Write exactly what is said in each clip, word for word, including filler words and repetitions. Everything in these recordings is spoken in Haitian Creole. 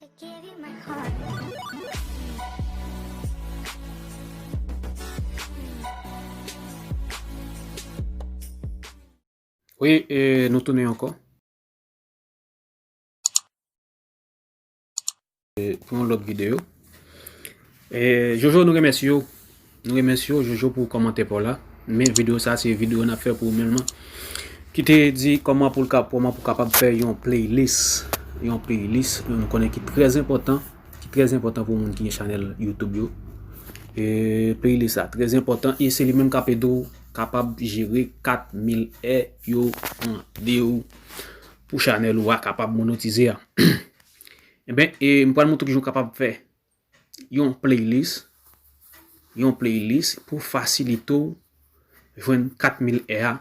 Give you my heart. Wi, e, nou tounen ankò. E, pou yon lòt videyo. E, Jojo, nou remèsye w. Nou remèsye w, Jojo, pou kòmantè pa w la. Men videyo sa, se videyo n ap fè pou ou menm lan. Ki te di kòman pou l ka, kòman pou kapab fè yon playlist. Yon playlist, nou konnen ki trè enpòtan. Ki trè enpòtan pou moun ki gen chanèl YouTube yo. E, playlist la, trè enpòtan. E se li menm k ap ede w kapab jere kat mil è yo mande w pou chanèl ou a kapab monétize a. Enben, e, m pral montre w kijan w kapab fè yon playlist, yon playlist pou fasilite w jwenn kat mil è a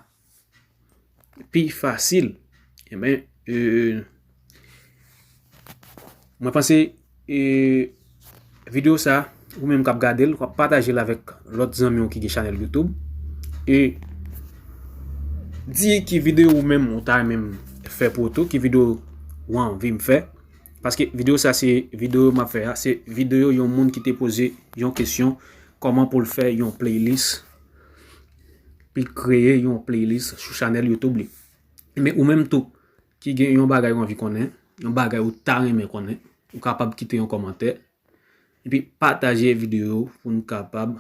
pi fasil. Enben, e, mwen panse, e, videyo sa, ou menm k ap gade l, w ap pataje l avèk lòt zanmi w ki gen chanèl YouTube. E di ki videyo ou menm ou ta renmen m fè pou ou tou, ki videyo ou anvi m fè. Paske videyo sa se videyo m ap fè a, se videyo yon moun ki te poze yon kesyon, kòman pou l fè yon playlist, pou l kreye yon playlist sou chanèl YouTube li. Men ou menm tou, ki gen yon bagay ou anvi konnen, yon bagay ou ta renmen konnen, ou kapab kite yon kòmantè, epi pataje videyo pou n kapab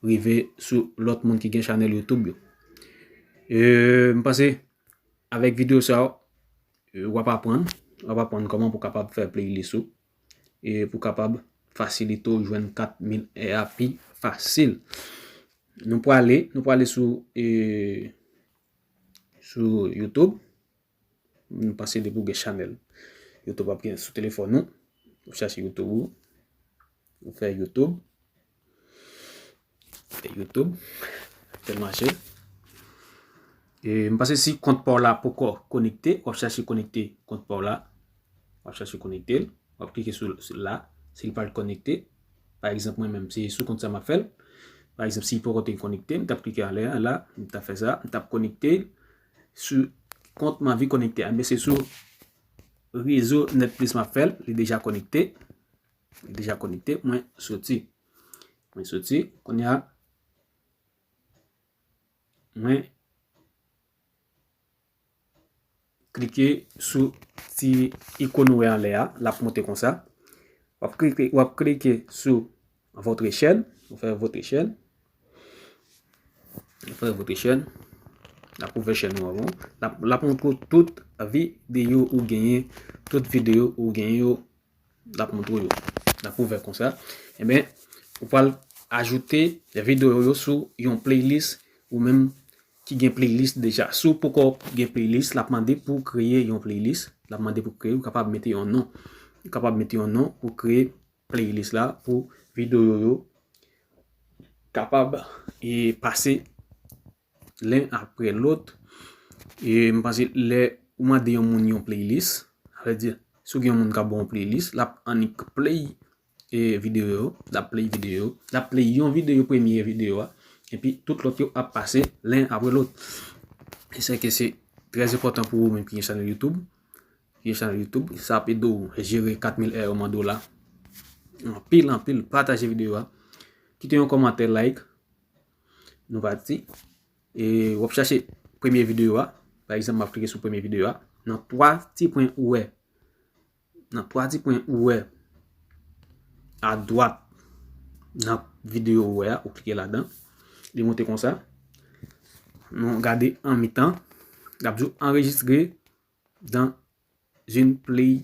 rive sou lòt moun ki gen chanèl YouTube yo. E, m panse, avèk videyo sa, e, w ap aprann, w ap aprann kòman pou kapab fè playlist ou, e pou kapab fasilite w jwenn kat mil è a pi fasil. Nou prale, nou prale sou, e, sou YouTube. Nou pase depi w gen chanèl YouTube ap gen sou telefòn ou. Ou chache YouTube ou. Ou fè YouTube. Fè YouTube. Fè l mache. E m panse si kont pa w la poko konekte, w ap chache konekte kont pa w la. W ap chache konekte l. W ap klike sou, sou la. Si l pa t konekte, pa egzanp, mwen menm, se sou kont sa m ap fè l. Pa egzanp, si l poko te konekte, m t ap klike anlè a, la, m t ap fè sa, m t ap konekte l sou kont m anvi konekte a. Men se sou rezo Netflix m ap fè l, li deja konekte. Li deja konekte, mwen soti. Mwen soti, kounye a, mwen klike sou ti ikòn ou wè anlè a, l ap monte konsa. W ap klike, w ap klike sou votre chaîne, ou fè votre chaîne. Ou fè votre chaîne. L ap ouvè chèn ou an, bon. L ap, l ap montre w tout videyo ou genyen, tout videyo ou genyen yo, l ap montre w yo. L ap ouvè konsa. Enben, ou pral ajoute videyo yo sou yon playlist ou menm ki gen playlist deja. Si w poko gen playlist, l ap mande pou w kreye yon playlist. L ap mande pou w kreye, ou kapab mete yon non. Ou kapab mete yon non pou w kreye playlist la pou videyo yo kapab, e, pase len apre lòt. E m panse lè ou mande yon moun yon playlist, sa vle di, si w gen yon moun k ap ba w yon playlist, l ap annik play, e, videyo yo, l ap play videyo yo, l ap play yon videyo, premye videyo a, epi tout lòt yo ap pase len apre lòt. E se ke se trè enpòtan pou ou menm ki gen chanèl YouTube, ki gen chanèl YouTube, sa ap ede w jere kat mil è yo mande w la. Anpil, anpil, pataje videyo a, kite yon kòmantè, like, nou pati. E w ap chache premye videyo a. Pa egzanp, m ap klike sou premye videyo a. Nan twa ti pwen ou wè. Nan twa ti pwen ou wè adwat nan videyo ou wè a, ou klike ladan. Li monte konsa. Nou gade an mitan. L ap di w anrejistre dans une playlist.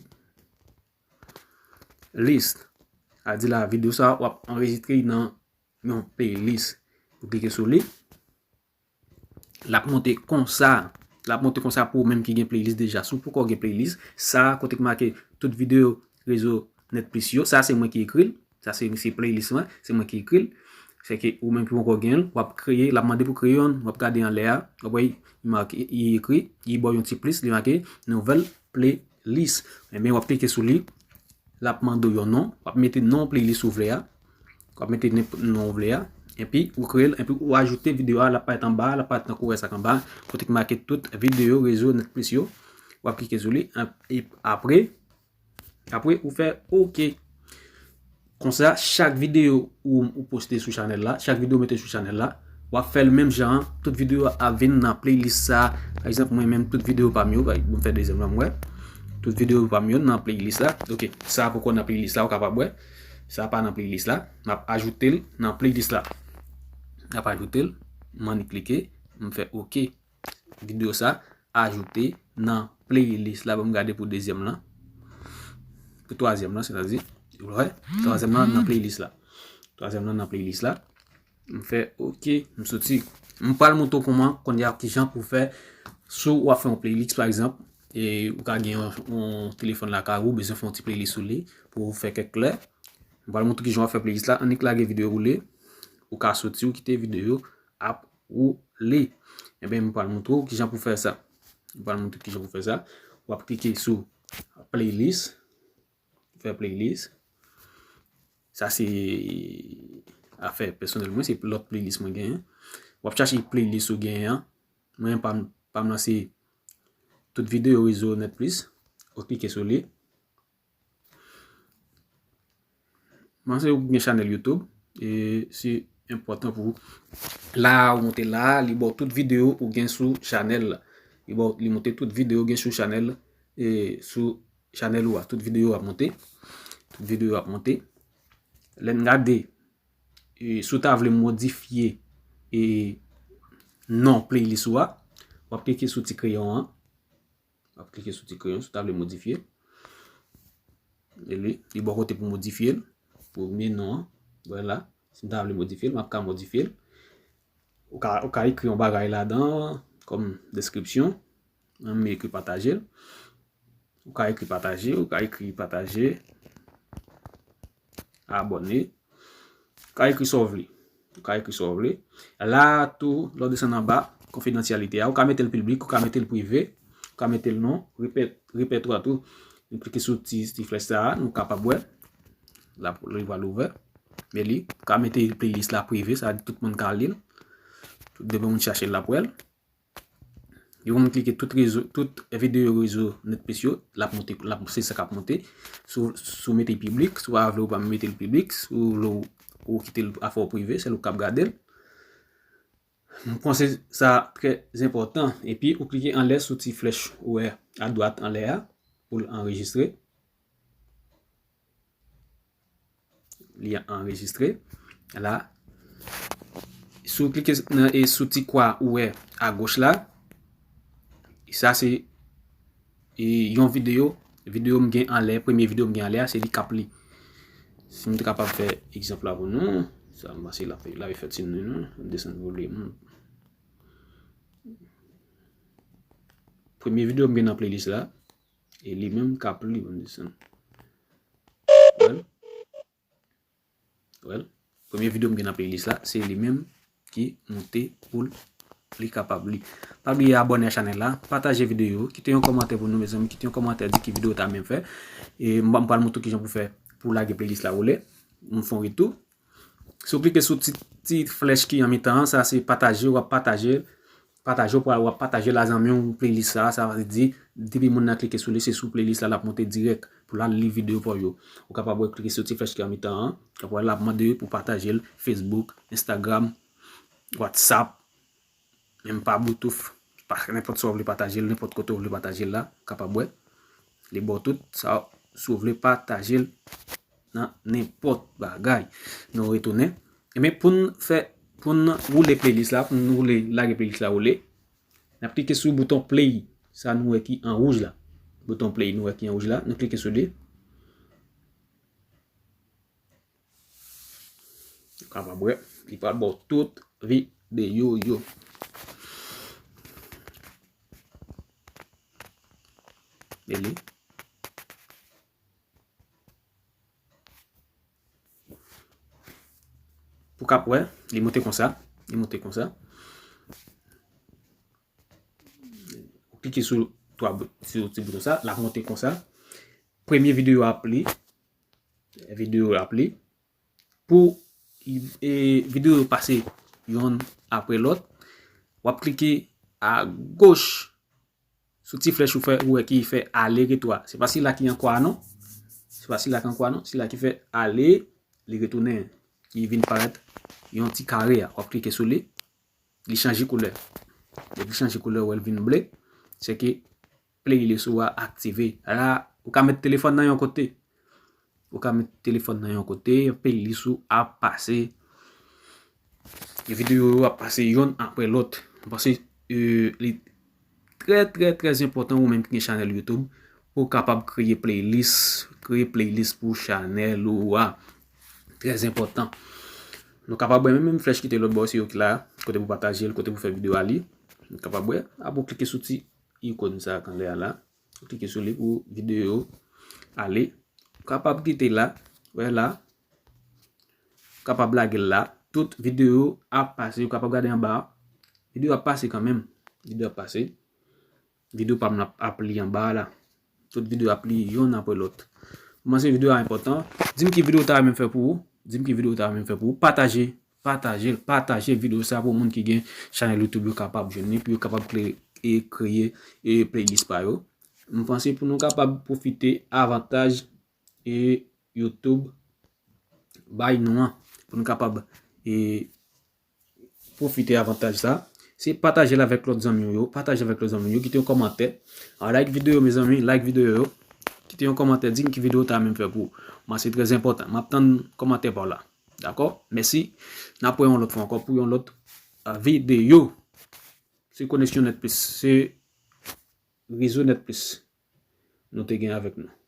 A di la, videyo sa, w ap anrejistre nan yon playlist. Ou klike sou li. L ap monte konsa. L ap monte konsa pou ou menm ki gen playlist deja. Si w poko gen playlist, sa kote k make tout videyo rezo Netflix yo, sa se mwen ki ekri l. Sa se, se playlist mwen, se mwen ki ekri l. Se ke ou menm ki poko gen l, w ap kreye, l ap mande pou kreye yon, w ap gade anlè a, w ap wè li make, li ekri, li ba w yon ti plis, li make nouvelle playlist. Enben, w ap klike sou li, l ap mande w yon non, w ap mete non playlist ou vle a, w ap mete nenpòt non ou vle a, epi ou kreye l, epi ou ajoute videyo a, l ap parèt anba, l ap parèt nan kourè sa k anba, kote k make tout videyo rezo Netflix yo, w ap klike sou li, e apre, Apre, ou fè oke. Konsa, chak videyo ou, ou poste sou chanèl la, chak videyo ou mete sou chanèl la, w ap fè l menm jan an. Tout videyo ap vin nan playlist sa. Pa egzanp, mwen menm, tout videyo pa m yo, pa egzanp, m fè dezyèm lan, m wè. Tout videyo pa m yo nan playlist la. Oke, sa poko nan playlist la, ou kapab wè. Sa pa nan playlist la. M ap ajoute l nan playlist la. M ap ajoute l. M annik klike. M fè oke. Videyo sa ajoute nan playlist la. Ban m gade pou dezyèm lan. Pou twazyèm lan, sètadi, ou wè, twazyèm lan nan playlist la. Twazyèm lan nan playlist la. M fè oke, m soti. M pral montre w kòman, kounye a, kijan pou fè, si w ap fè yon playlist, pa egzanp, e ou ka gen yon, yon telefòn lakay ou, bezwen fè yon ti playlist sou li, pou w fè kèk klè. M pral montre w kijan w ap fè playlist la. Annik lage videyo woule, ou ka soti, ou kite videyo ap woule. Ebyen, m pral montre w kijan pou fè sa. M pral montre w kijan pou fè sa. W ap klike sou playlist. Fè playlist. Sa se afè pèsonèl mwen, se lòt playlist mwen genyen. W ap chache playlist ou genyen an. Mwen pa m, pa m lan se tout videyo rezo Net Plus. Ou klike sou li. Panse ou gen chanèl YouTube, e se enpòtan pou ou. La ou monte la, li ba w tout videyo ou gen sou chanèl la. Li ba w, li monte tout videyo ou gen sou chanèl, e sou chanèl ou a. Tout videyo ap monte. Tout videyo ap monte. Lè n gade, e, si w ta vle modifye, e, non playlist ou a, w ap klike sou ti kreyon an. W ap klike sou ti kreyon, si w ta vle modifye. E li, li bò kote pou modifye l. Premye non an. Vwala. Si m ta vle modifye l, m ap ka modifye l. Ou ka, ou ka ekri yon bagay ladan, kòm deskripsyon. M ekri pataje l. Ou ka ekri pataje, ou ka ekri pataje. Abòne. Ou ka ekri sa w vle. Ou ka ekri sa w vle. La tou, lè w desann anba, konfidansyalite a, ou ka mete l piblik, ou ka mete l prive, ou ka mete l non, repè-, repètwa tou. Nou klike sou ti, ti flèch sa a, nou kapab wè. La, li pral ouvè. Men li, ou ka mete playlist la prive, sa vle di tout moun ka li l. Tout depi moun chache l, l ap wè l. Yo konn klike tout rezo, tout videyo rezo Net Plus yo, l ap monte, l ap, se sa k ap monte. Si w, si w mete l piblik, si w pa vle ou pa mete l piblik, si w vle ou, ou kite l afè w prive, sèl ou k ap gade l. M panse sa trè enpòtan. Epi ou klike anlè sou ti flèch ou wè adwat anlè a pou l anrejistre. Li anrejistre. La, si w klike s-, nan, e sou ti kwa ou wè agoch la, sa se, e, yon videyo, videyo m gen anlè, premye videyo m gen anlè a, se li k ap li. Si m te kapab fè egzanp la pou nou, sa m panse l ap, l ap fèt sou nou, non? M desann volim. Premye videyo m gen nan playlist la, e li menm k ap li, ban m desann. Well. Well. Premye videyo m gen nan playlist la, se li menm ki monte pou l, li kapab li. Pa bliye abòne a chanèl la, pataje videyo, kite yon kòmantè pou nou, mezanmi, kite yon kòmantè, di ki videyo w ta renmen fè. E m, m pral montre w kijan pou fè, pou lage playlist la woule. M fè yon retou. Si w klike sou ti, ti flèch ki an mitan an, sa se pataje, w ap pataje, pataje, w pral, w ap pataje l a zanmi w playlist sa, sa vle di, depi moun nan klike sou li, se sou playlist la, l ap monte dirèk pou l al li videyo pa w yo. Ou kapab wè klike sou ti flèch ki an mitan an, w ap wè l ap mande pou pataje l Facebook, Instagram, WhatsApp, menm pa Bluetooth, pa nenpòt sa w vle pataje l, nenpòt kote w vle pataje l la, kapab wè. Li ba w tout sa, si w vle pataje l nan nenpòt bagay. Nou retounen. Ebyen, pou n fè, pou n woule playlist la, pou n woule, lage playlist la woule, n ap klike sou bouton play, sa nou wè ki an wouj la. Bouton play nou wè ki an wouj la, nou klike sou li. Ou kapab wè, li pral ba w tout videyo yo. E li. Pou k ap wè, li monte konsa, li monte konsa. Ou klike sou twa bout-, sou ti bouton sa, l ap monte konsa. Premye videyo ap li, videyo ap li. Pou, e, videyo yo pase yonn apre lòt, w ap klike agoch sou ti flèch ou fè, ou wè ki fè ale retou a. Se pa sila ki an kwa a non. pa sila k an kwa non, sila ki fè ale, li retounen, ki vin parèt yon ti kare a. W ap klike sou li, li chanje koulè. Depi li chanje koulè, w wè l vin ble, se ke playlist ou a aktive. La, ou ka met telefòn nan yon kote. Ou ka met telefòn nan yon kote, playlist ou ap pase. E videyo yo ap pase yonn apre lòt. M panse, euh, li trè, trè, trè enpòtan ou menm ki gen chanèl YouTube pou w kapab kreye playlist, kreye playlist pou chanèl ou a. Trè enpòtan. Nou kapab wè menm, menm flèch ki te lòt bò, se yo ki la, kote pou pataje l, kote pou fè videyo a li. Nou kapab wè, apre w klike sou ti ikòn sa k anlè a la. Ou klike sou li pou videyo ale. Ou kapab kite la, wè la. Ou kapab lage l la. Tout videyo ap pase, ou kapab gade anba a. Videyo ap pase kanmenm. Videyo ap pase. Videyo pa m ap, ap li anba a la. Tout videyo ap li yonn apre lòt. Kòmanse videyo a enpòtan. Di m ki videyo w ta renmen m fè pou ou. Di m ki videyo w ta renmen m fè pou ou. Pataje, pataje l, pataje videyo sa pou moun ki gen chanèl YouTube yo kapab jwenn li, pou yo kapab kle-, e kreye e playlist pa yo. M panse pou nou kapab pwofite avantaj e YouTube bay nou an, pou nou kapab e pwofite avantaj sa, se pataje l avèk lòt zanmi w yo, pataje avèk lòt zanmi w yo, kite yon kòmantè. A, like videyo, mezanmi, like videyo yo. Kite yon kòmantè, di m ki videyo w ta renmen m fè pou ou. Mwen, se trè enpòtan. M ap tann kòmantè pa w la. Dakò? Mèsi. N ap wè yon lòt fwa ankò pou yon lòt, a, videyo. Se Koneksyon Nèt Plis. Se rezo Nèt Plis nou te gen avèk nou.